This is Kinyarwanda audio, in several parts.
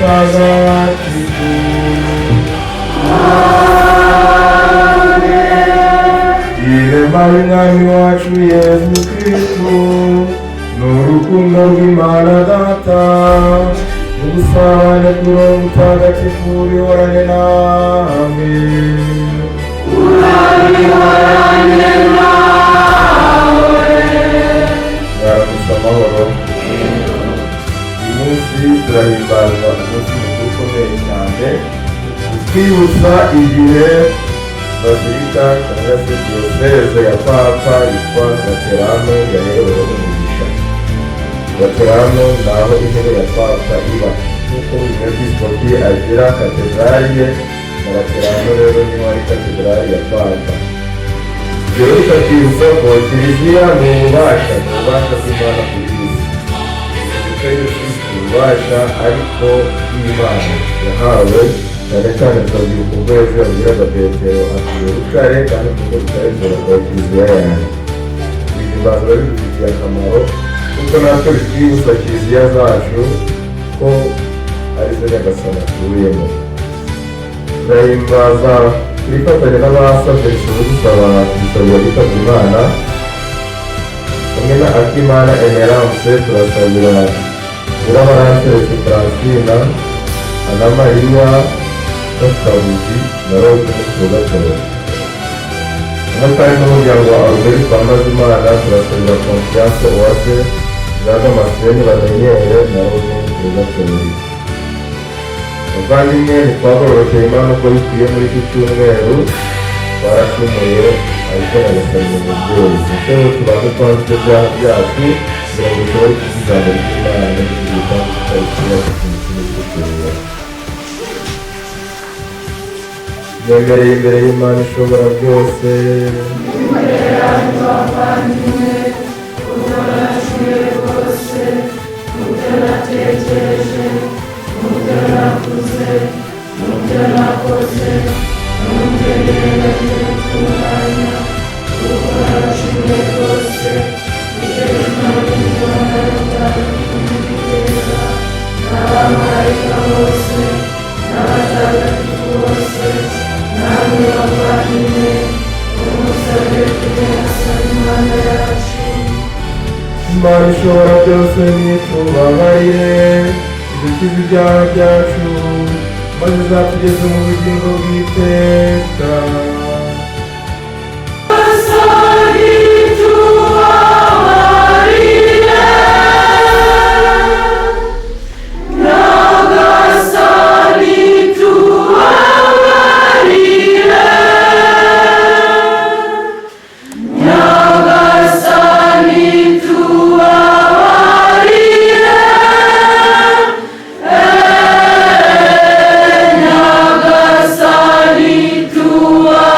Mutagatifu. Irema y'Umwami wacu Yezu Kristu n'urukundo rw'Imana Data n'ubusabane bw'Roho Mutagatifu bihorane namwe. Urabihorane nawe. Mwaramutse amahoro. Uyu munsi turahimbaza umunsi mukuru ukomeye cyane utwibutsa igihe bazilika cyangwa se diyoseze ya Papa yitwa Laterano yahereweho umugisha. Laterano ni aho intebe ya Papa iba, nk'uko buri mwepiskopi agira katedrali ye, na Laterano rero niho ari katedrali ya Papa. Ibyo rero bikatwibutsa ko Kiliziya ni ububasha, ni ububasha bw'Imana kuri iyi si. Kiliziya yose ifite ububasha ariko bw'Imana yahawe, cyane cyane tukabyibuka ubwo Yezu yabwiraga Petero ati: "Urutare, kandi kurwo rutare nzubaka Kiliziya yanjye." Guhimbaza biba bidufitiye akamaro kuko natwe bitwibutsa kiliziya zacu ko arizo Nyagasani atuyemo. Turahimbaza twifatanya n'abasabye gusaba gusabira bitabye Imana hamwe na Akimana Emerance. Turasabira Nyirabaranseretse Francina, Ana Mariya Gakabuzi na Rose Mutugatora. Hamwe kandi n'umuryango wa Albert Twambazimana, turasabira Confiance Uwase, Jean Damascene Bamenyere na Rose Mutugatora. Bavandimwe, ntitwagororokeye Imana uko bikwiye muri iki cyumweru, twaracumuye, ariko Nyagasani ni umubyeyi. Mucyo tubanze twanze ibyaha byacu kugira ngo dushobore kuvuga ijambo ry'Imana no kuryita Ukarisitiya ku mutima usukuye. Nemereye imbere y'Imana ishobora byose Bavandimwe, kuko nacumuye rwose mu byo natekereje, mu byo navuze, mu byo nakoze no mu byo nirengagije gutunganya, kuko naracumuye rwose. Nicyo gituma n'Imana mutagatifu iteka n'abamarayika bose n'abatagatifu bose, namwe bavandimwe, mumusabire kuri Nyagasani Imana yacu. Imana ishobora byose nitubabarire, idukize ibyaha byacu, maze izatugeze mu bugingo bw'iteka. Nyagasani, tubabarire. Nyagasani, tubabarire. Nyagasani, tubabarire. Nyagasani, tubabarire.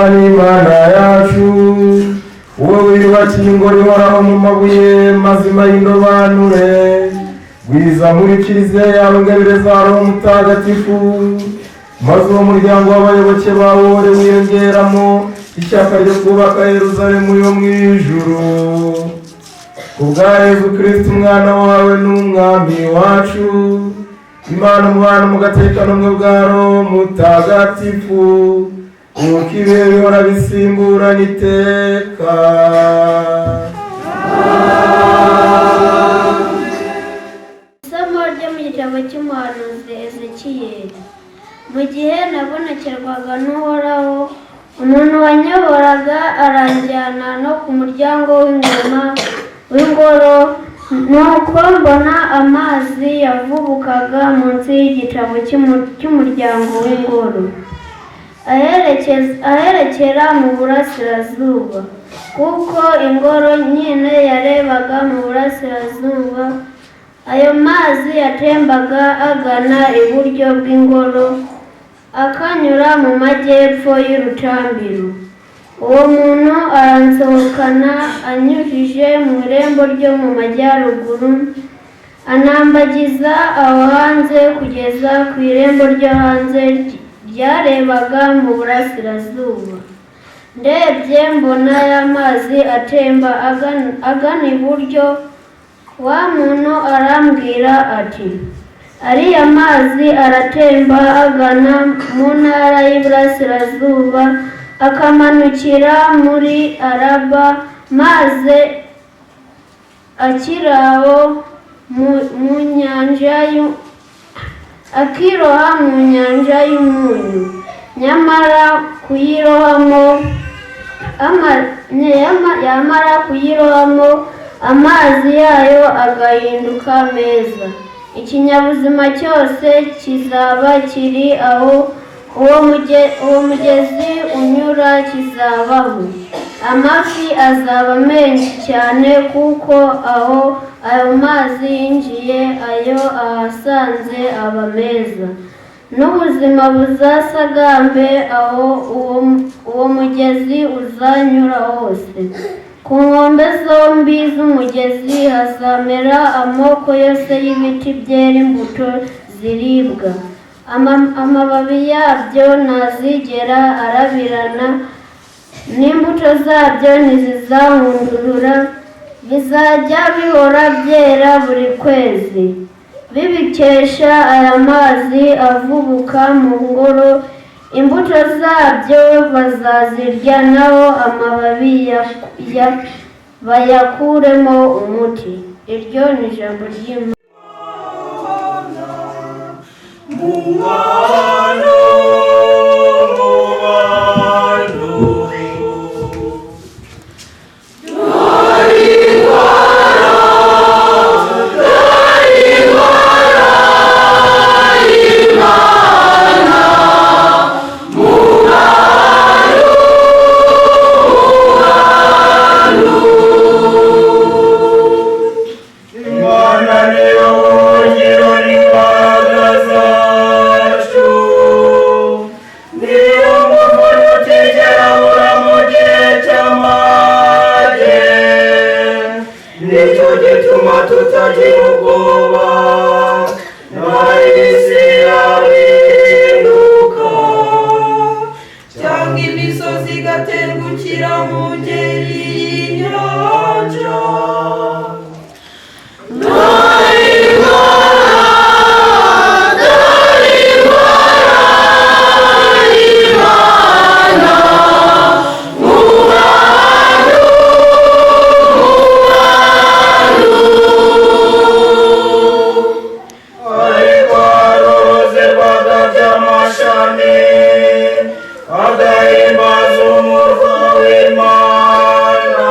Nyagasani Imana yacu, wowe wiyubakiye ingoro ihoraho mu mabuye mazima y'indobanure, gwiza muri kiliziya yawe ingabire za Roho Mutagatifu, maze uwo muryango w'abayoboke bawe uhore wiyongeramo ishyaka ryo kubaka Yeruzalemu yo mu ijuru. Ku bwa Yezu Kristu umwana wawe n'umwami wacu, Imana umubano mugatekana umwe bwa Roho Mutagatifu, uko ibihe bihora bisimburana iteka. Isomo ryo mu gitabo cy'umuhanuzi Ezekiyeli. Mu gihe nabonekerwaga n'Uhoraho, umuntu wanyoboraga aranjyana no ku muryango w'ingoma w'ingoro, nuko mbona amazi yavubukaga munsi y'igitabo cy'umuryango w'ingoro aherekera mu burasirazuba, kuko ingoro nyine yarebaga mu burasirazuba. Ayo mazi yatembaga agana iburyo bw'ingoro, akanyura mu majyepfo y'urutambiro. Uwo muntu aransohokana anyujije mu irembo ryo mu majyaruguru, anambagiza aho hanze kugeza ku irembo ryo hanze ryarebaga mu burasirazuba. Ndebye mbona ya mazi atemba agana iburyo. Wa muntu arambwira ati: ariya mazi aratemba agana mu ntara y'iburasirazuba, akamanukira muri Araba, maze akiraho mu nyanja akiroha mu nyanja y'umunyu. Nyamara kuyirohamo yamara kuyirohamo amazi yayo agahinduka meza. Ikinyabuzima cyose kizaba kiri aho uwo mugezi unyura kizabaho. Amafi azaba menshi cyane, kuko aho ayo mazi yinjiye ayo ahasanze aba meza. N'ubuzima buzasagambe aho uwo mugezi uzanyura hose. Ku nkombe zombi z'umugezi hazamera amoko yose y'ibiti byera imbuto ziribwa. Amababi yabyo ntazigera arabirana, n'imbuto zabyo ntizizahundurura, bizajya bihora byera buri kwezi. Bibikesha aya mazi avubuka mu ngoro, imbuto zabyo bazazirya, naho amababi bayakuremo umuti. Iryo ni ijambo ry'Imana. Mubano, mubano. Imana niyo buhungiro n'imbaraga zacu, niyo muvunyi utigera abura mu gihe cy'amage, nicyo gituma tutagira ubwoba, naho isi yabihinduka, Cyangwa imisozi igatengukira mu ngeri y'inyanja. Ariko hari uruzi rwagabye amashami, agahimbaza umurwa w'Imana.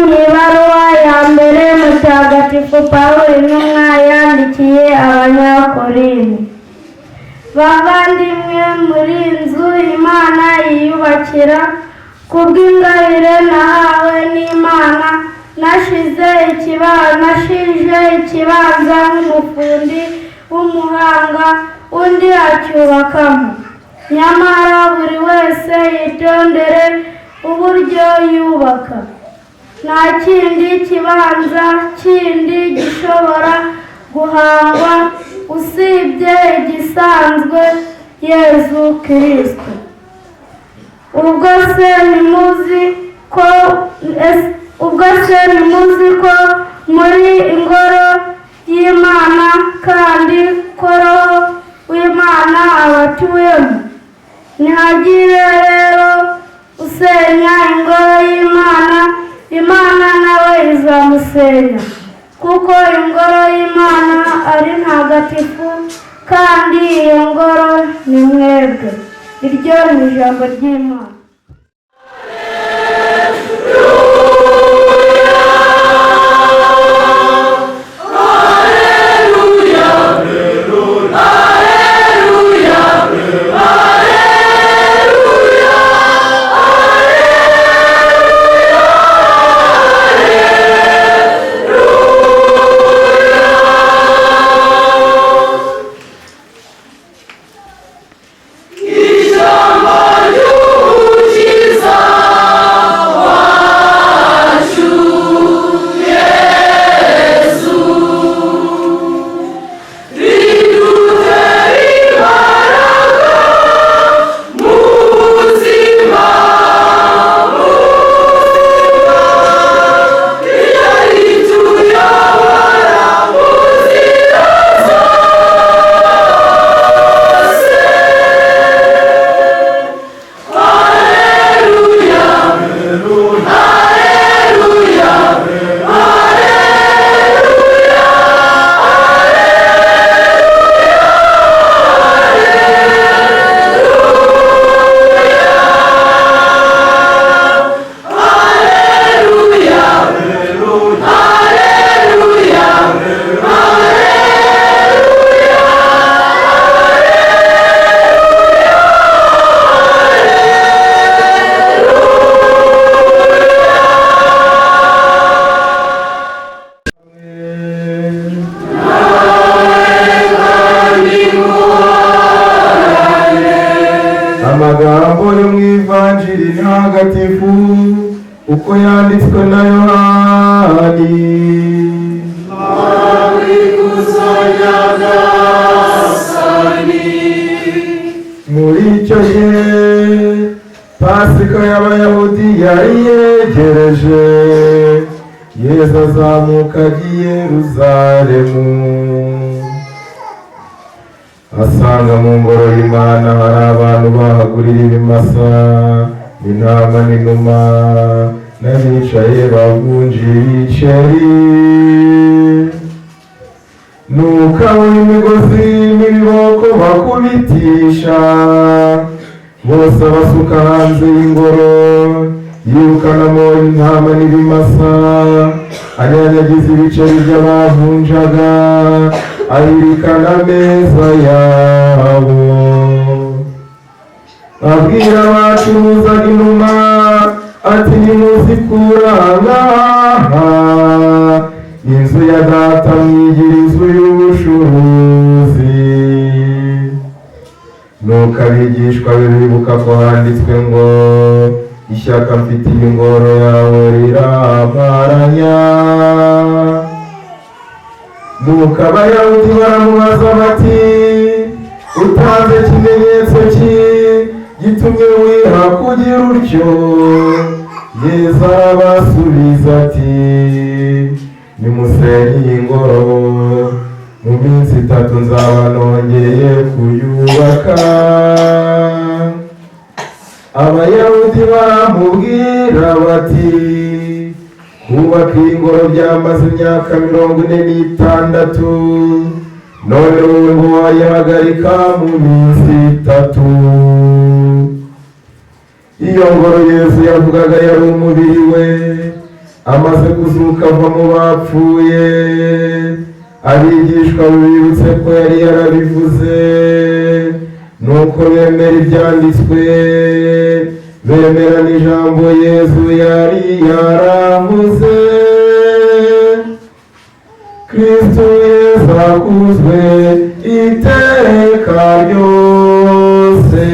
mu ibaruwa ya mbere Mutagatifu Pawulo intumwa yandikiye Abanyakorinto. Bavandimwe, muri inzu Imana yiyubakira, kubw'ingabire nahawe n'Imana, nashije ikibanza nk'umufundi w'umuhanga, undi acyubakamo. Nyamara buri wese yitondere uburyo yubaka. Nta kindi kibanza kindi gishobora guhangwa usibye igisanzwe, Yezu Kristo. Ubwo se ntimuzi ko muri ingoro y'Imana kandi ko Roho w'Imana abatuyemo? Ntihagire rero usenya ingoro y'Imana, Imana nawe izamusenya, kuko ingoro y'Imana ari ntagatifu, kandi iyo ngoro ni mwebwe. Iryo ni ijambo ry'Imana. Amagambo yo mu Ivanjiri ntagatifu uko yanditswe na Yohani. Muri icyo gihe Pasika y'Abayahudi yari yegereje, Yezu azamuka ajya i Yeruzalemu, asanga mu ngoro y'Imana hari abantu bahagurira ibimasa, intama n'inuma, n'abicaye bavunja ibiceri. Nuko abona imigozi n'ibiboko bakubitisha, bose abasuka hanze y'ingoro, yirukanamo intama n'ibimasa, anyanyagiza ibiceri by'abavunjaga, ahirikana ameza yabo. Abwira abacuruzaga inuma ati: "Nimuzikura aha ngaha, inzu ya Data mwigira inzu y'ubucuruzi." Nuko abigishwa be bibuka ko handitswe ngo: "Ishyaka mfitiye ingoro yawe riramparanya." Nuko Abayahudi baramubaza bati: "Utanze ikimenyetso ki gitumye wiha kugira utyo?" Yezu arabasubiza ati: "Nimusenye iyi ngoro, mu minsi 3 nzaba nongeye kuyubaka." Abayahudi baramubwira bati: "Kubaka iyi ngoro byamaze imyaka 46, none wowe ngo wayihagarika mu minsi 3?" Iyo ngoro Yezu yavugaga yari umubiri we. Amaze kuzuka ava mu bapfuye, abigishwa bibutse ko yari yarabivuze, nuko bemera ibyanditswe, bemera n'ijambo Yezu yari yaravuze. Kristu Yezu akuzwe iteka ryose.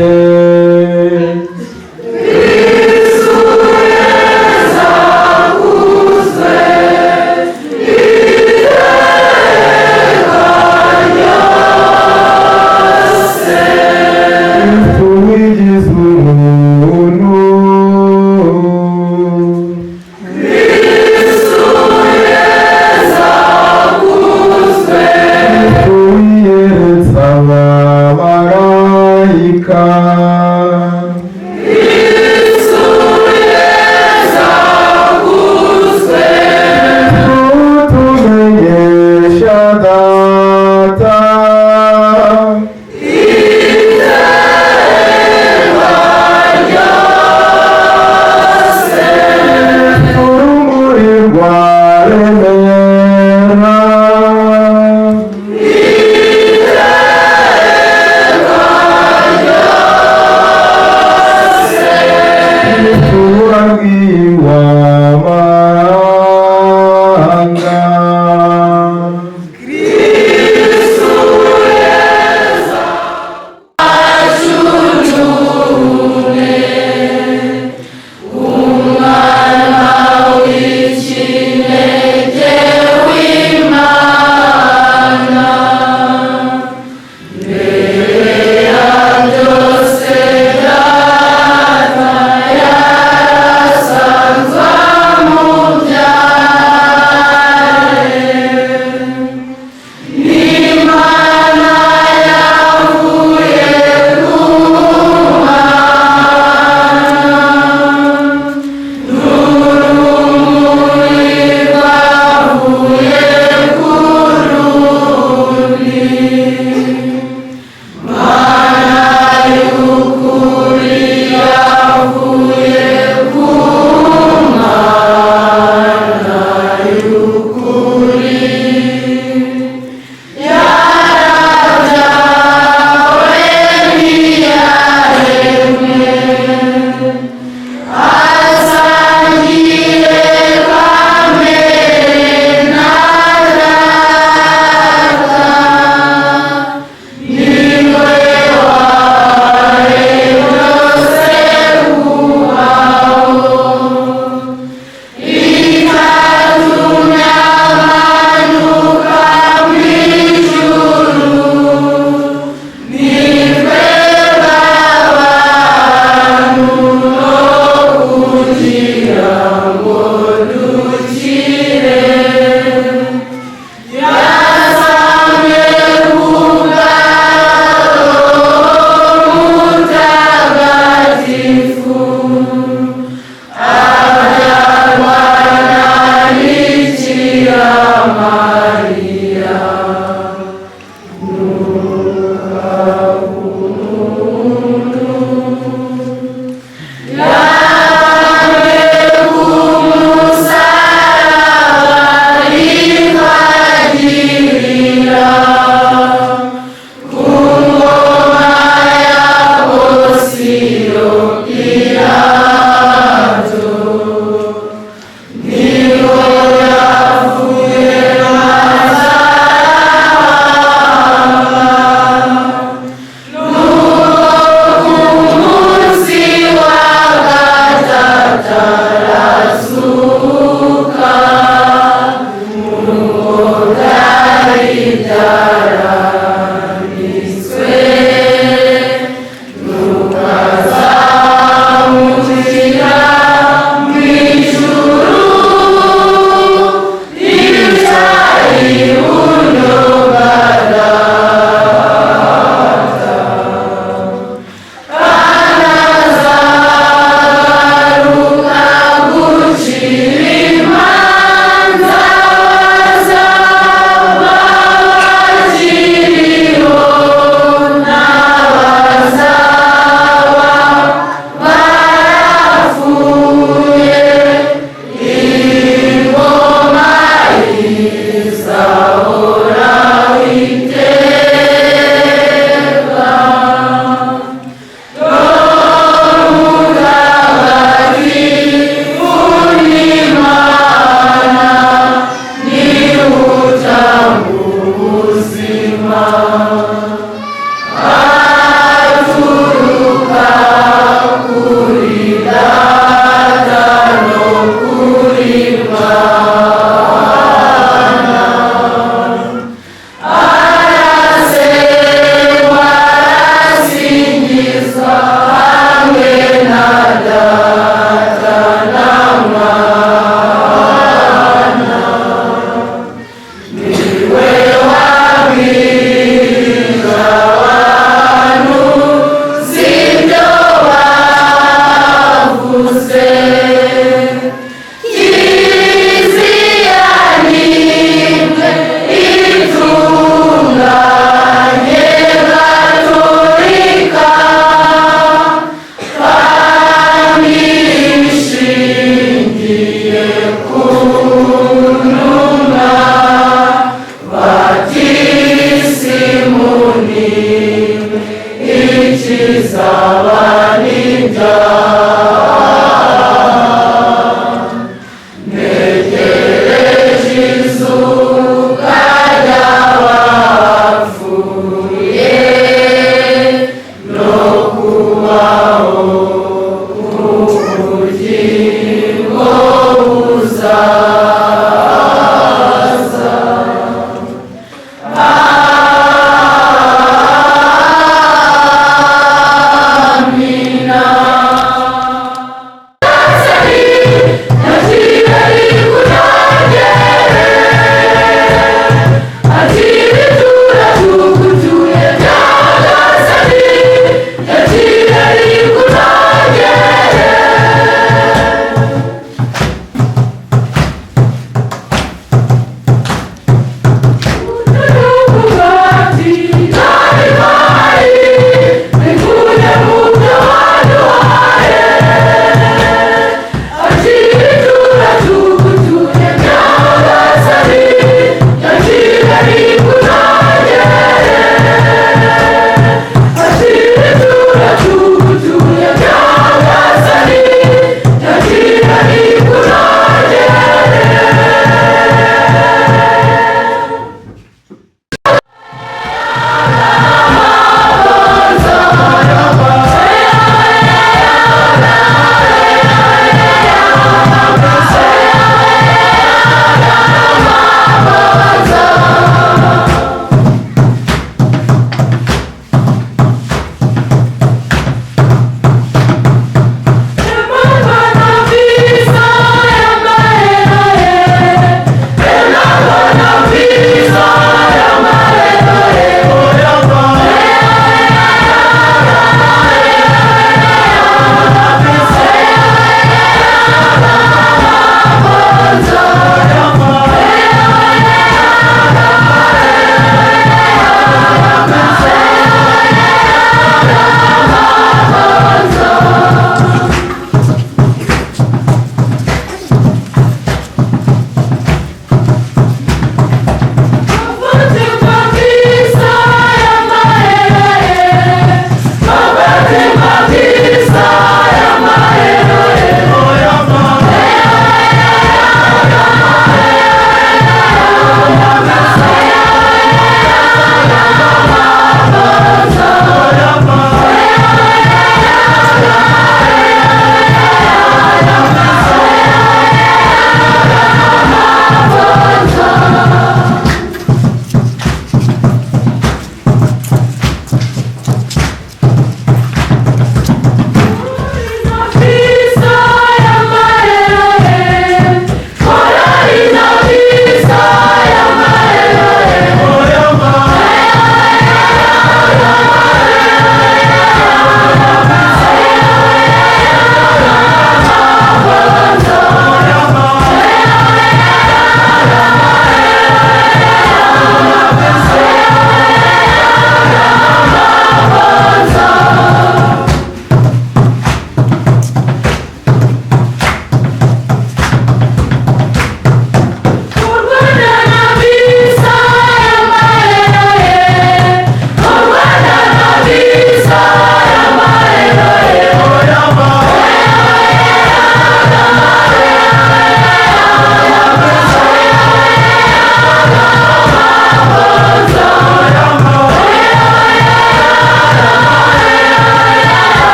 Kristu wigize umuntu, Kristu wiyeretse abamarayika,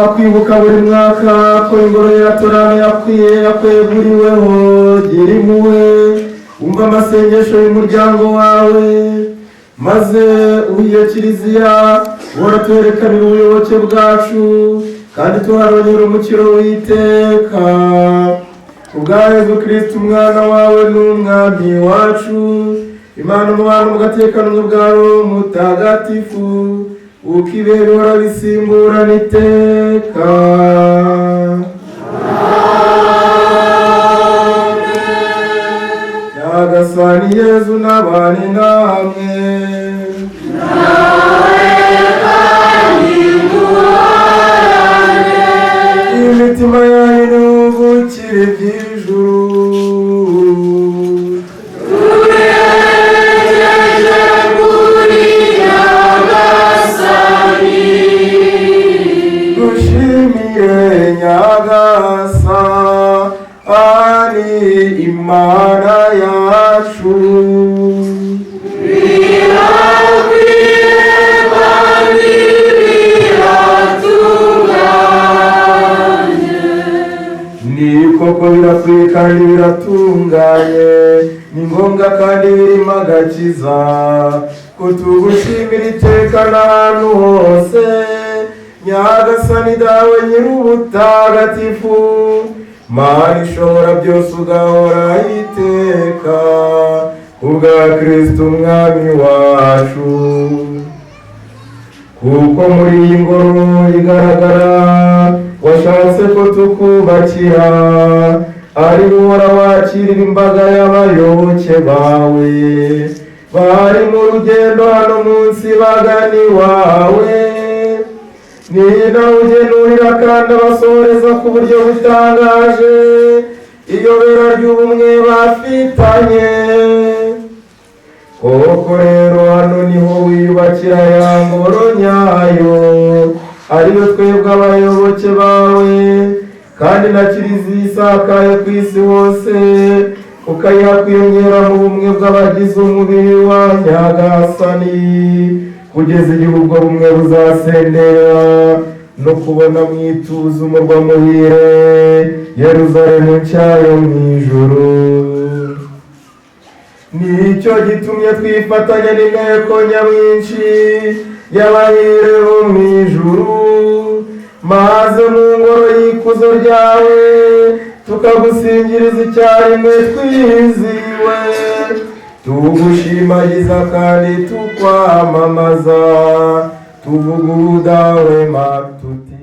Uduha kwibuka buri mwaka ko ingoro ya Torano yakwiye yakweguriweho. Gira impuhwe, wumva amasengesho y'umuryango wawe, maze uhe iyo kiliziya uhora twerekanira ubuyoboke bwacu, kandi tuharongera umukiro w'iteka, kubwa Yezu Kristu umwana wawe n'umwami wacu. Imana umubano mugatekano bwa Roho Mutagatifu, uko ibihe bihora bisimburana iteka. Nyagasani Yezu n'abane namwe. Imitima yanyu n'ubukire by'ijuru. Dushimire Nyagasani Imana yacu. Ni koko birakwiye kandi biratunganye, ni ngombwa kandi birimo agakiza, ko tugushimira iteka n'ahantu hose, Nyagasani Dawe Nyir'ubutagatifu, Mana ishobora byose ugahora iteka, kubwa Kristo umwami wacu. Kuko muri iyi ngoro igaragara washatse ko tukubakira, ari uhora wakirira imbaga y'abayoboke bawe bari mu rugendo hano munsi bagana iwawe. Ni nawe ugenurira kandi abasoreza ku buryo butangaje iyobera ry'ubumwe bafitanye. Koko rero hano niho wiyubakira ya ngoro nyayo, ariyo twebwe abayoboke bawe, kandi na kiliziya isakaye ku isi hose, ukayiha kwiyongera mu bumwe bw'abagize umubiri wa Nyagasani, kugeza igihe ubwo bumwe buzasendera no kubona mu ituze umurwa muhire, Yeruzalemu nshya yo mu ijuru. Nicyo gitumye twifatanya n'inteko nyamwinshi y'abahire bo mu ijuru, maze mu ngoro y'ikuzo ryawe tukagusingiriza icyarimwe twizihiwe, tugushimagiza kandi tukwamamaza, tuvuga ubudahwema tuti: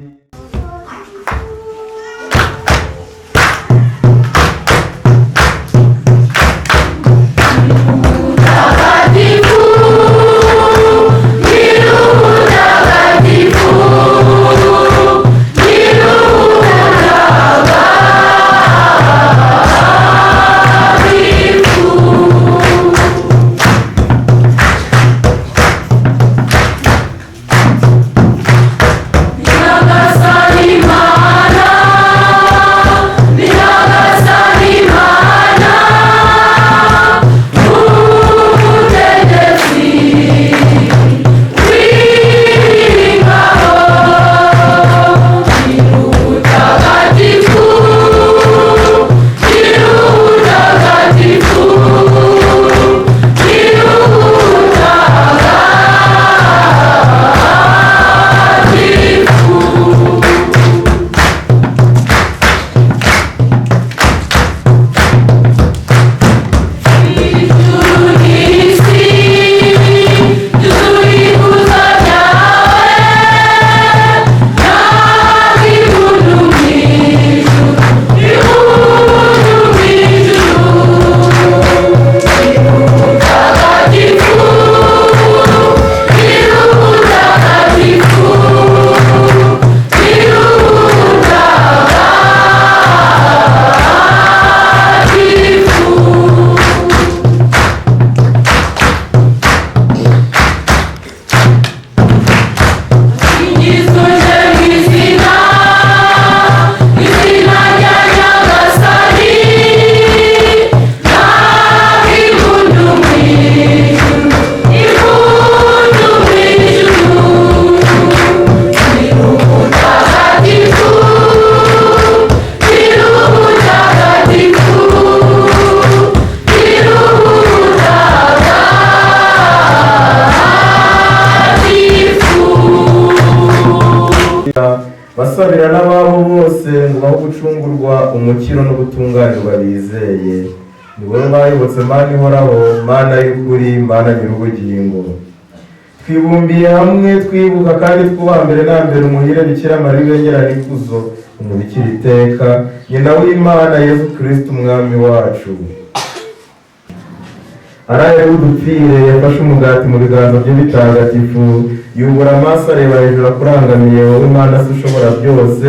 Yeah. umukiro no gutunganirwa bizeye. Ni wowe bayobotse, Mana ihoraho, Mana y'ukuri, Mana nyir'ubugingo. Twibumbiye hamwe twibuka kandi twubaha mbere na mbere umuhire Bikira Mariya ubengerana ikuzo, umubikira iteka, nyina w'Imana, Yezu Kristu umwami wacu. Araye udupfire, yafashe umugati mu biganza bye bitagatifu, yubura amaso areba hejuru akurangamiye wowe Mana se ushobora byose,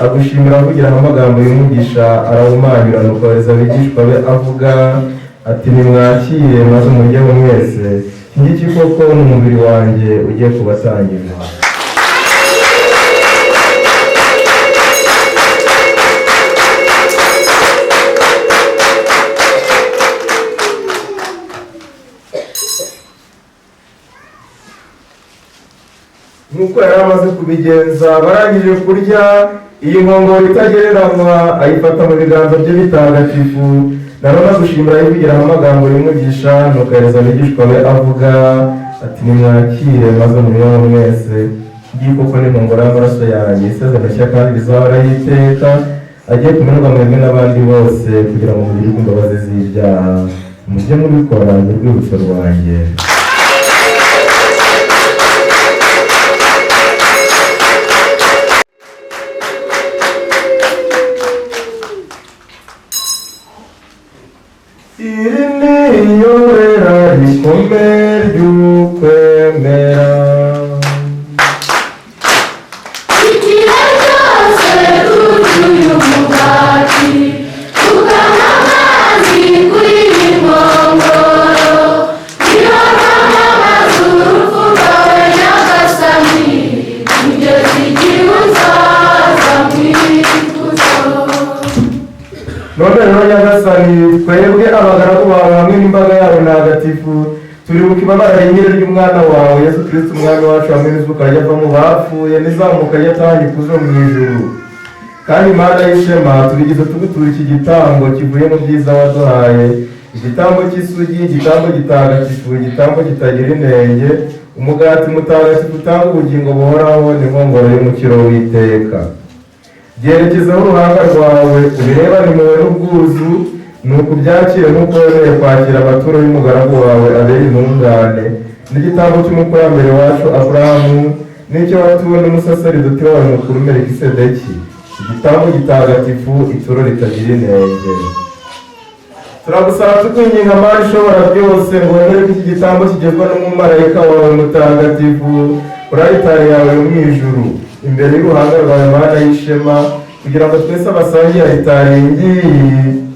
agushimira avugira amagambo y'umugisha, arawumanyura, nuko ahereza abigishwa be avuga ati: "Nimwakire maze muryeho mwese, iki ngiki koko ni umubiri wanjye ugiye kubatangirwa." Nk'uko yari amaze kubigenza barangije kurya, iyi nkongoro itagereranywa ayifata mu biganza bye bitagatifu, nanone agushimira ayivugiraho amagambo y'umugisha, nuko ahereza abigishwa be avuga ati: "Nimwakire maze munyweho mwese, ngiyi koko ni inkongoro y'amaraso yanjye, isezerano nshya kandi rizahoraho iteka, agiye kumenwa mwebwe n'abandi bose kugira ngo mugirirwe imbabazi z'ibyaha. Mujye mubikora mu rwibutso rwanjye." Iri ni iyobera rikomeye ry'ukwemera. Igihe cyose tuzuye umugati, tukanywa amazi kuri iyi nkongoro, niyo twamamaza urupfu rwawe Nyagasani, kugeza igihe uzaza mu ikuzo. None rero Nyagasani, twebwe abagaragu bawe hamwe n'imbaga yawe ntagatifu, turibuka ibabara rinyire ry'umwana wawe Yesu Kristo umwami wacu, hamwe n'izuka ryava mu bapfuye n'izamuka ry'atahanye ikuzo mu ijuru. Kandi Mana y'ishema, tubigize tugutura iki gitambo kivuye mu byiza waduhaye, igitambo cy'isugi, igitambo gitagatifu, igitambo kitagira inenge, umugati mutagatifu utanga ubugingo buhoraho n'inkongoro y'umukiro w'iteka. Byerekezaho uruhanga rwawe, ubirebane impuhwe n'ubwuzu, nuko ubyakire nk'uko wemeye kwakira amaturo y'umugaragu wawe abera intungane, n'igitambo cy'umukurambere wacu Aburahamu, n'icyo watuwe n'umusaseridoti wawe mukuru Melikisedeki, igitambo gitagatifu, ituro ritagira inenge. Turagusaba tukwinginga, Mana ishobora byose, ngo wemere ko iki gitambo kigezwa n'umumarayika wawe mutagatifu kuri alitari yawe yo mu ijuru, imbere y'uruhanga rwawe Mana y'ishema, kugira ngo twese abasangiye alitari ngiyi,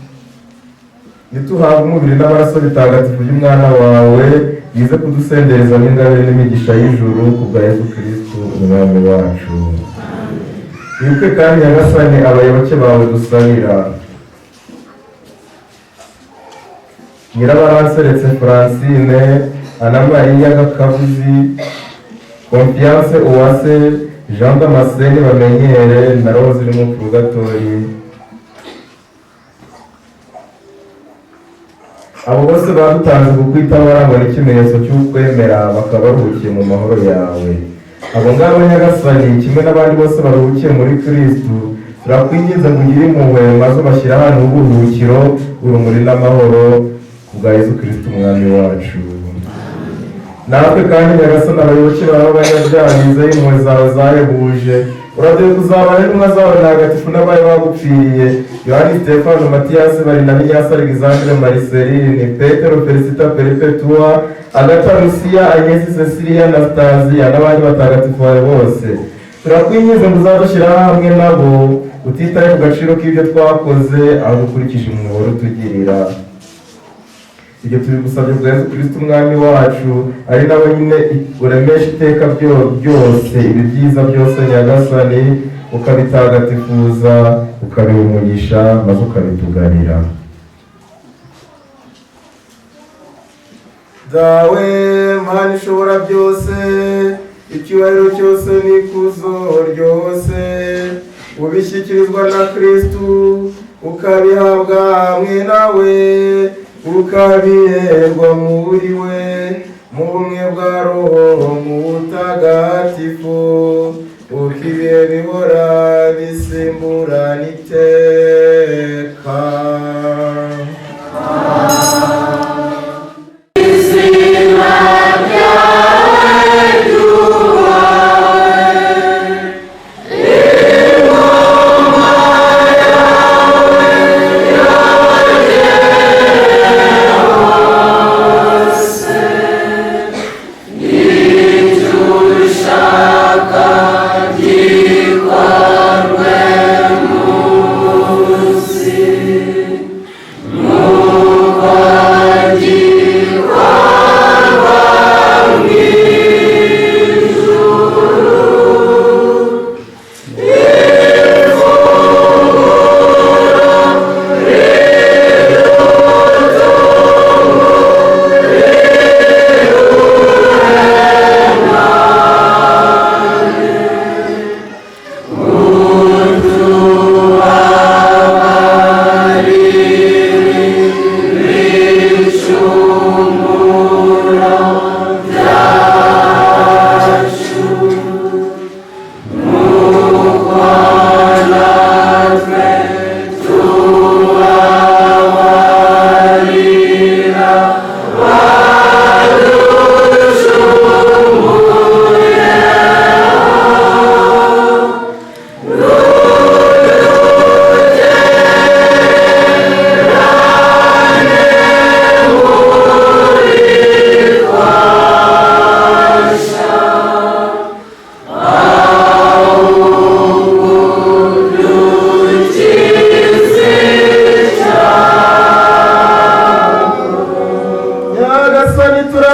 nituhabwa umubiri n'amaraso bitagatifu by'umwana wawe, bize kudusenderezamo ingabire n'imigisha y'ijuru, ku bwa Yezu Kristu umwami wacu. Wibuke kandi Nyagasani abayoboke bawe dusabira: Nyirabaranseretse Francine, Ana Maria Gakabuzi, Confiance Uwase, Jean Damascene Bamenyere na Rose uri mu Purgatori. Abo bose badutanze kukwitaho barangwa n'ikimenyetso cy'ukwemera, bakaba baruhukiye mu mahoro yawe. Abo ngabo Nyagasani, kimwe n'abandi bose baruhukiye muri Kristu, turakwinginze ngo ugire impuhwe maze ubashyire ahantu h'uburuhukiro, urumuri n'amahoro, ku bwa Yezu Kristu umwami wacu. Natwe kandi Nyagasani, abayoboke bawe b'abanyabyaha bizeye impuhwe zawe zahebuje, uraduhe kuzabana n'intumwa zawe ntagatifu n'abari bagupfiriye: Yohani, Stefano, Matiyasi, Barinabi, Nyasi, Alexandre, Mariseline, Petero, Felicita, Peripetua, Agata, Lusiya, Agnes, Cecilia, Anastasia n'abandi batagatifu bawe bose. Turakwinginze ngo uzadushyira hamwe nabo, utitaye ku gaciro k'ibyo twakoze, ahubwo ukurikije umuyoboro utugirira. Ibyo tubigusabye bwa Yezu Kristo umwami wacu, ari nawe nyine uremesha iteka byose ibi byiza byose Nyagasani, ukabitagatifuza, ukabiha umugisha, maze ukabitugarira. Dawe Mana ishobora byose, icyubahiro cyose n'ikuzo ryose ubishyikirizwa na Kristu, ukabihabwa hamwe nawe, ukabiherwa muri we, mu bumwe bwa Roho Mutagatifu, uko ibihe bihora bisimburana iteka.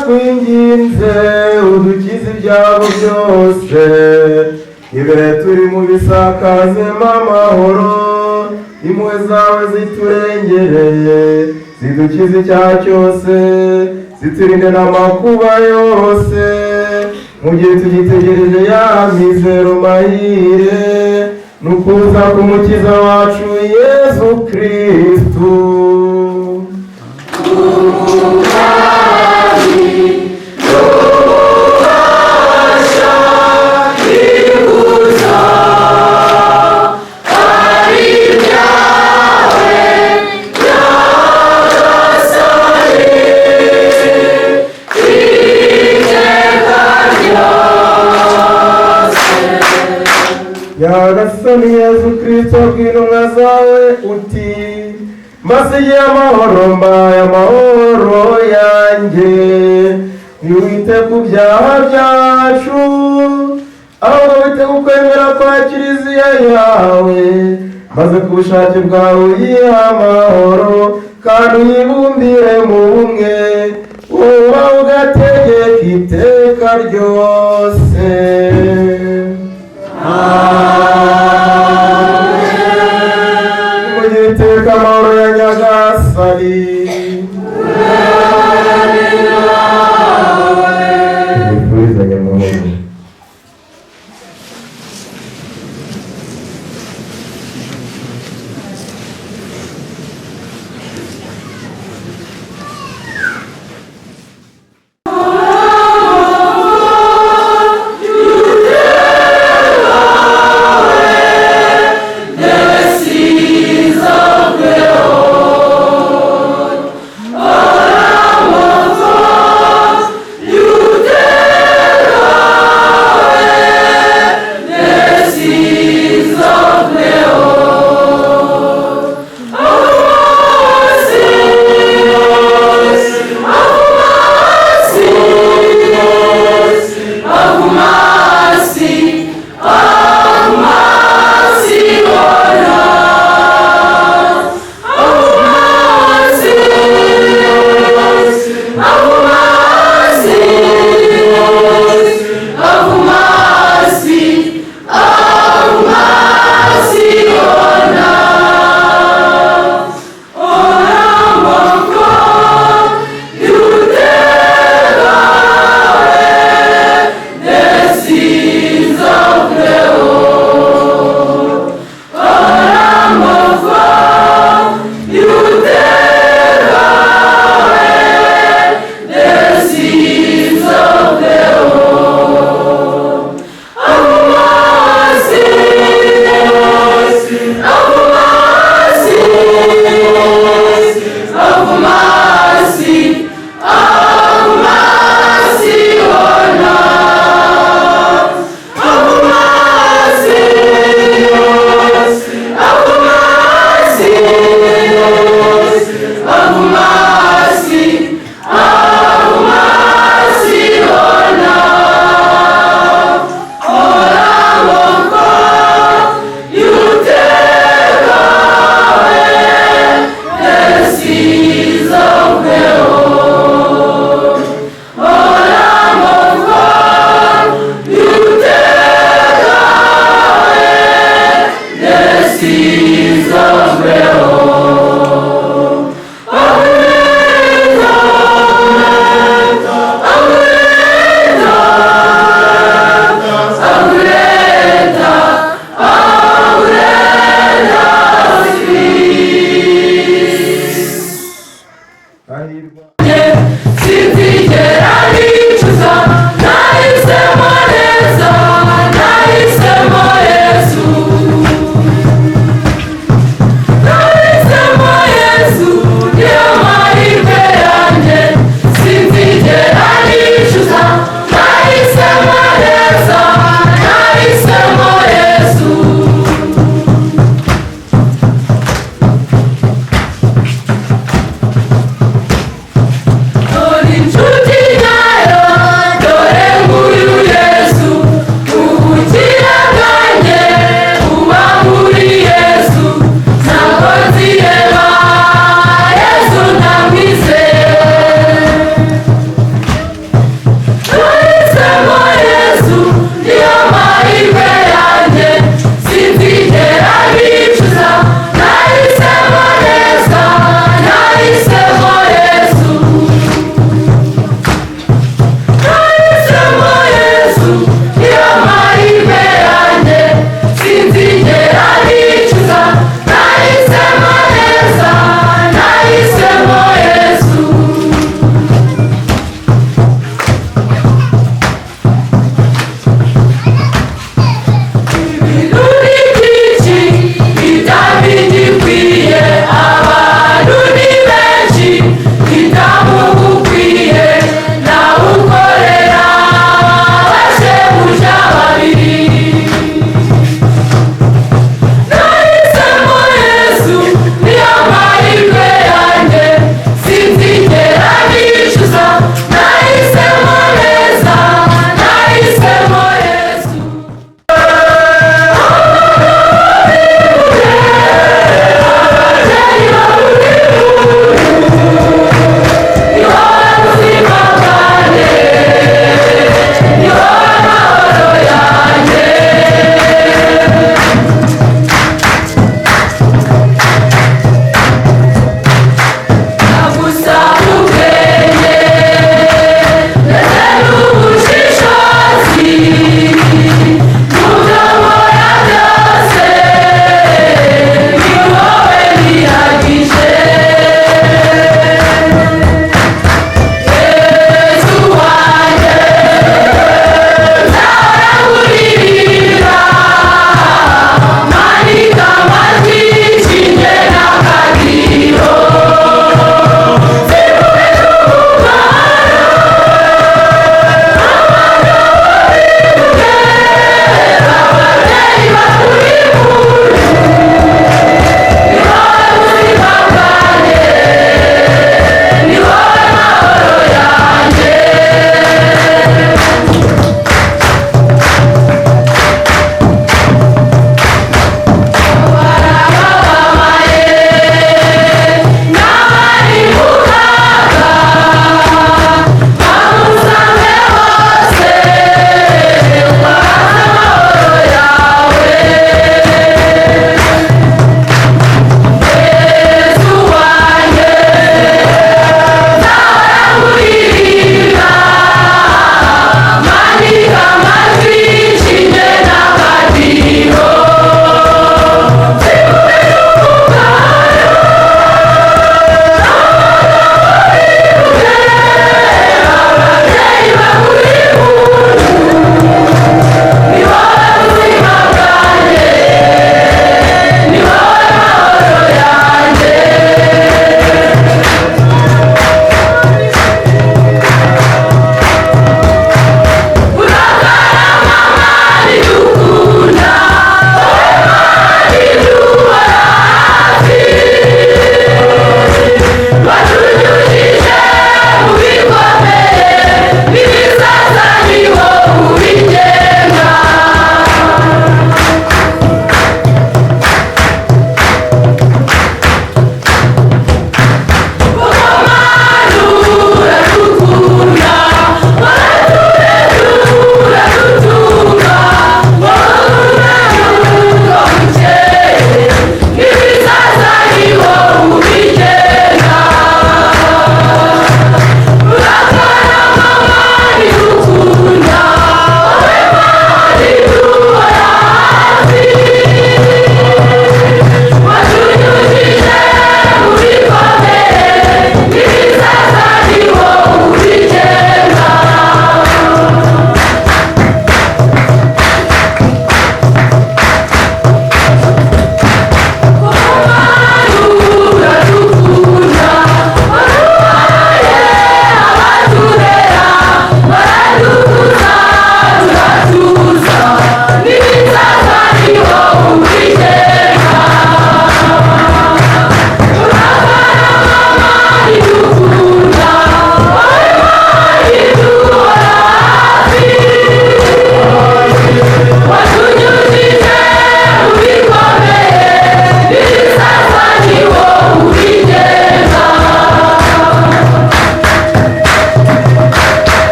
Turakwinginze udukize ibyago byose, ibihe turi mu bisakazemo amahoro, impuhwe zawe ziturengereye, zidukize icyaha cyose, ziturinde n'amakuba yose, mu gihe tugitegereje ya mizero mahire, n'ukuza k'Umukiza wacu Yesu Kristu. Nyagasani Yesu Kristo, bwira intumwa zawe uti: mbasigiye amahoro, mbaye amahoro yanjye, ntiwite ku byaha byacu, ahubwo wite ku kwemera kwa Kiliziya yawe, maze ku bushake bwawe uyihe amahoro kandi uyibumbire mu bumwe, uba ugategeka iteka ryose. Mugire iteka amahoro ya Nyagasani. Tubifurize amahoro. Hahirwa. Sinzigera nicuza, nahisemo neza, nahisemo Yesu. Nahisemo Yesu, niyo mahirwe yanjye. Sinzigera nicuza, nahisemo neza, nahisemo Yesu.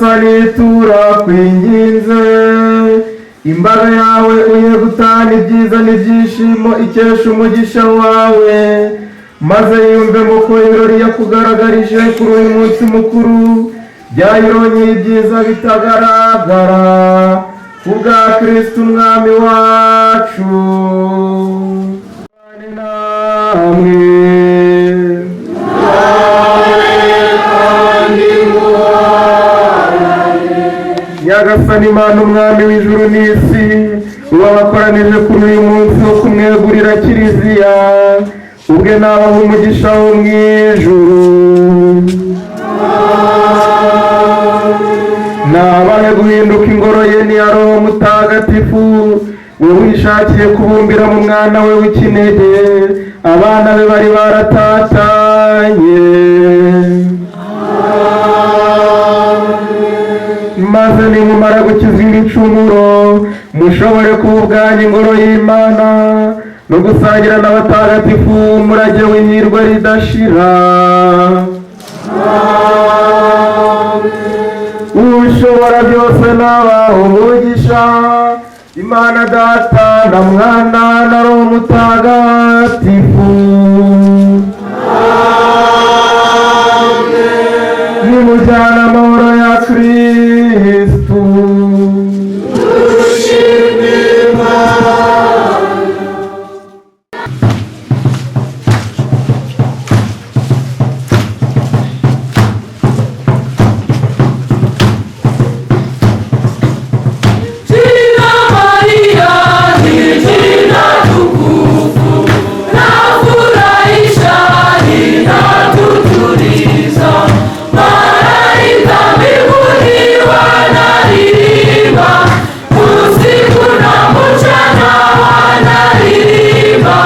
Nyagasani, turakwinginze, imbaga yawe uye gutana ibyiza n'ibyishimo ikesha umugisha wawe, maze yumve ko ibirori yakugaragarije kuri uyu munsi mukuru byayironyeye ibyiza bitagaragara, kubwa Kristo Umwami wacu. Namwe Nyagasani Imana, Umwami w'ijuru n'isi, wabakoranije kuri uyu munsi wo kumwegurira Kiliziya, ubwe nabaha umugisha wo mu ijuru. Nabahe guhinduka ingoro ye n'iya Roho Mutagatifu, we wishakiye kubumbira mu mwana we w'ikinege abana be bari baratatanye. Maze nimumara gukizwa ibicumuro, mushobore kuba ubwanyu ingoro y'Imana no gusangira n'abatagatifu umurage w'ihirwe ridashira. Ushobora byose nabaha umugisha, Imana Data na Mwana na Roho Mutagatifu. Nimujyane amahoro ya Kristu. Jina Maria ni jina tukufu, lafurahisha, linatutuliza. Malaika mbinguni wanaliimba, usiku na mchana wanaliimba,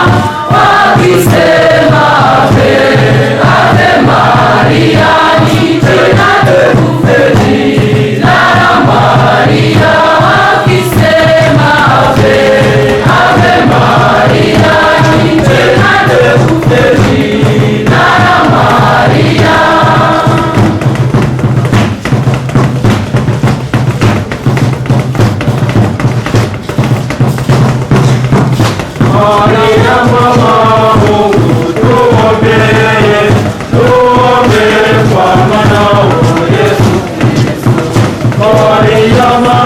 wakisema Ave, Ave Maria, ni jina tukufu, jina la Maria, wakisema Ave, Ave Maria, ni jina tukufu, jina la Maria. Maria mama Mungu, tuombee, tuombee kwa mwanao Yesu Kristo. Maria mama